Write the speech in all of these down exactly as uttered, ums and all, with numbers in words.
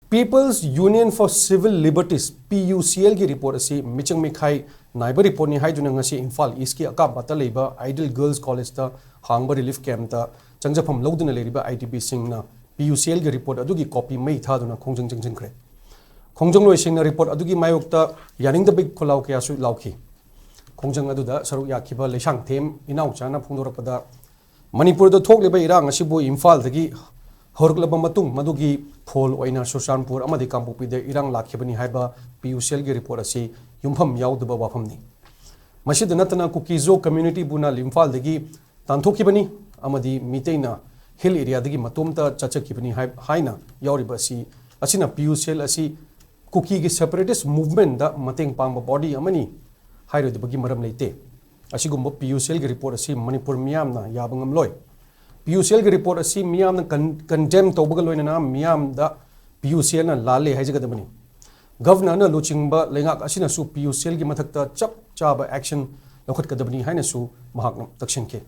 People's Union for Civil Liberties, P U C L ꯒꯤ report ꯑꯁꯤ ꯃꯤꯆꯪ ꯃꯤꯈꯥꯏ ꯅꯥꯏꯕ reportꯅꯤ ꯍꯥꯏꯗꯨꯅ ꯉꯁꯤ ꯏꯝꯐꯥꯜ ꯏꯁꯀꯤ ꯑꯀꯥꯝꯄꯥꯠꯇ ꯂꯩꯕ Ideal Girls Collegeꯇ ꯍꯥꯡꯕ relief campꯇ ꯆꯪꯖꯐꯝ ꯂꯧꯗꯨꯅ ꯂꯩꯔꯤꯕ IDPꯁꯤꯡꯅ P U C Lꯒꯤ report ꯑꯗꯨꯒꯤ copy ꯃꯩ ꯊꯥꯗꯨꯅ ꯈꯣꯡꯖꯪ ꯆꯪꯁꯤꯟꯈ꯭ꯔꯦ꯫ ꯈꯣꯡꯖꯪꯂꯣꯏꯁꯤꯡꯅ report ꯑꯗꯨꯒꯤ ꯃꯥꯌꯣꯛꯇ ꯌꯥꯅꯤꯡꯗꯕꯒꯤ ꯈꯣꯜꯂꯥꯎ ꯀꯌꯥꯁꯨ ꯂꯥꯎꯈꯤ꯫ ꯈꯣꯡꯖꯪ ꯑꯗꯨꯗ ꯁꯔꯨꯛ ꯌꯥꯈꯤꯕ ꯂꯩꯁꯥꯡꯊꯦꯝ ꯏꯅꯥꯎꯆꯥꯅ ꯐꯣꯡꯗꯣꯔꯛꯄꯗ, ꯃꯅꯤꯄꯨꯔꯗ ꯊꯣꯛꯂꯤꯕ ꯏꯔꯥꯡ ꯑꯁꯤꯕꯨ ꯏꯝꯐꯥꯜꯗꯒꯤ ꯍꯧꯔꯛꯂꯕ ꯃꯇꯨꯡ ꯃꯗꯨꯒꯤ ꯐꯣꯜ ꯑꯣꯏꯅ ꯆꯨꯔꯆꯥꯟꯄꯨꯔ ꯑꯃꯗꯤ ꯀꯥꯡꯄꯣꯛꯄꯤꯗ ꯏꯔꯥꯡ ꯂꯥꯛꯈꯤꯕꯅꯤ ꯍꯥꯏꯕ P U C Lꯒꯤ report ꯑꯁꯤ ꯌꯨꯝꯐꯝ ꯌꯥꯎꯗꯕ ꯋꯥꯐꯝꯅꯤ꯫ ꯃꯁꯤꯗ ꯅꯠꯇꯅ ꯀꯨꯀꯤ-ꯖꯣ communityꯕꯨꯅ ꯏꯝꯐꯥꯜꯗꯒꯤ ꯇꯥꯟꯊꯣꯛꯈꯤꯕꯅꯤ ꯑꯃꯗꯤ ꯃꯤꯇꯩꯅ hill areaꯗꯒꯤ ꯃꯇꯣꯝꯇ ꯆꯠꯆꯈꯤꯕꯅꯤ ꯍꯥꯏ-, ꯍꯥꯏꯅ ꯌꯥꯎꯔꯤꯕ ꯑꯁꯤ, ꯑꯁꯤꯅ P U C L ꯑꯁꯤ ꯀꯨꯀꯤꯒꯤ separatist movementꯗ ꯃꯇꯦꯡ ꯄꯥꯡꯕ body ꯑꯃꯅꯤ ꯍꯥꯏꯔꯣꯏꯗꯕꯒꯤ ꯃꯔꯝ ꯂꯩꯇꯦ꯫ ꯑꯁꯤꯒꯨꯝꯕ P U C Lꯒꯤ report ꯑꯁꯤ ꯃꯅꯤꯄꯨꯔ ꯃꯤꯌꯥꯝꯅ ꯌꯥꯕ ꯉꯝꯂꯣꯏ꯫ P U C Lꯒꯤ report ꯑꯁꯤ ꯃꯤꯌꯥꯝꯅ con-, condemn ꯇꯧꯕꯒ ꯂꯣꯏꯅꯅ ꯃꯤꯌꯥꯝꯗ P U C Lꯅ ꯂꯥꯜꯂꯦ ꯍꯥꯏꯖꯒꯗꯕꯅꯤ꯫ Governorꯅ ꯂꯨꯆꯤꯡꯕ ꯂꯩꯉꯥꯛ ꯑꯁꯤꯅꯁꯨ P U C Lꯒꯤ ꯃꯊꯛꯇ ꯆꯞ ꯆꯥꯕ action ꯂꯧꯈꯠꯀꯗꯕꯅꯤ ꯍꯥꯏꯅꯁꯨ ꯃꯍꯥꯛꯅ ꯇꯛꯁꯤꯟꯈꯤ꯫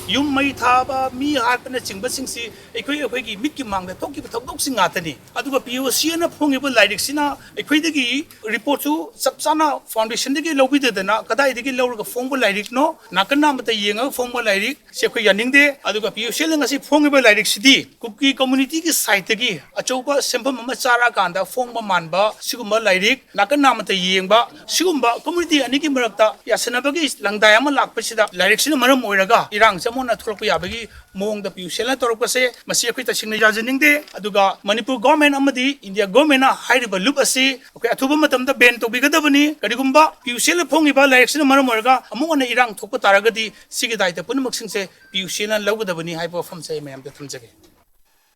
ꯌꯨꯝ ꯃꯩ ꯊꯥꯕ, ꯃꯤ ꯍꯥꯠꯄꯅꯆꯤꯡꯕꯁꯤꯡꯁꯤ ꯑꯩꯈꯣꯏ, ꯑꯩꯈꯣꯏꯒꯤ ꯃꯤꯠꯀꯤ ꯃꯥꯡꯗ ꯊꯣꯛꯈꯤꯕ ꯊꯧꯗꯣꯛꯁꯤꯡ ꯉꯥꯛꯇꯅꯤ꯫ ꯑꯗꯨꯒ P U C Lꯅ ꯐꯣꯡꯉꯤꯕ ꯂꯥꯏꯔꯤꯛꯁꯤꯅ ꯑꯩꯈꯣꯏꯗꯒꯤ reportꯁꯨ ꯆꯞ ꯆꯥꯅ foundationꯗꯒꯤ ꯂꯧꯕꯤꯗꯗꯅ ꯀꯗꯥꯏꯗꯒꯤ ꯂꯧꯔꯒ ꯐꯣꯡꯕ ꯂꯥꯏꯔꯤꯛꯅꯣ, ꯅꯥꯀꯟ ꯅꯥꯝꯃꯇ ꯌꯦꯡꯉꯒ ꯐꯣꯡꯕ ꯂꯥꯏꯔꯤꯛ, ꯁꯤ ꯑꯩꯈꯣꯏ ꯌꯥꯅꯤꯡꯗꯦ꯫ ꯑꯗꯨꯒ P U C Lꯅ ꯉꯁꯤ ꯐꯣꯡꯉꯤꯕ ꯂꯥꯏꯔꯤꯛꯁꯤꯗꯤ ꯀꯨꯀꯤ communityꯒꯤ sideꯇꯒꯤ ꯑꯆꯧꯕ ꯁꯦꯟꯐꯝ ꯑꯃ ꯆꯥꯔꯛꯑꯀꯥꯟꯗ ꯐꯣꯡꯕ ꯃꯥꯟꯕ ꯁꯤꯒꯨꯝꯕ ꯂꯥꯏꯔꯤꯛ, ꯅꯥꯀꯟ ꯅꯥꯝꯃꯇ ꯌꯦꯡꯕ, ꯁꯤꯒꯨꯝꯕ community ꯑꯅꯤꯒꯤ ꯃꯔꯛꯇ ꯌꯥꯁꯟꯅꯕꯒꯤ ꯂꯪꯗꯥꯏ ꯑꯃ ꯂꯥꯛꯄꯁꯤꯗ ꯂꯥꯏꯔꯤꯛꯁꯤꯅ ꯃꯔꯝ ꯑꯣꯏꯔꯒ ꯏꯔꯥꯡꯁꯦ ꯑꯃꯨꯛ ꯍꯟꯅ ꯊꯣꯛꯂꯛꯄ ꯌꯥꯕꯒꯤ ꯃꯑꯣꯡꯗ P U C Lꯅ ꯇꯧꯔꯛꯄꯁꯦ, ꯃꯁꯤ ꯑꯩꯈꯣꯏ ꯇꯁꯦꯡꯅ ꯌꯥꯖꯅꯤꯡꯗꯦ꯫ ꯑꯗꯨꯒ ꯃꯅꯤꯄꯨꯔ government ꯑꯃꯗꯤ India governmentꯅ ꯍꯥꯏꯔꯤꯕ ꯂꯨꯞ ꯑꯁꯤ ꯑꯩꯈꯣꯏ ꯑꯊꯨꯕ ꯃꯇꯝꯗ ban ꯇꯧꯕꯤꯒꯗꯕꯅꯤ꯫ ꯀꯔꯤꯒꯨꯝꯕ P U C Lꯅ ꯐꯣꯡꯉꯤꯕ ꯂꯥꯏꯔꯤꯛꯁꯤꯅ ꯃꯔꯝ ꯑꯣꯏꯔꯒ ꯑꯃꯨꯛ ꯍꯟꯅ ꯏꯔꯥꯡ ꯊꯣꯛꯄ ꯇꯥꯔꯒꯗꯤ ꯁꯤꯒꯤ ꯗꯥꯏꯇ ꯄꯨꯝꯅꯃꯛꯁꯤꯡꯁꯦ P U C Lꯅ ꯂꯧꯒꯗꯕꯅꯤ ꯍꯥꯏꯕ ꯋꯥꯐꯝꯁꯦ ꯑꯩ ꯃꯌꯥꯝꯗ ꯊꯝꯖꯒꯦ꯫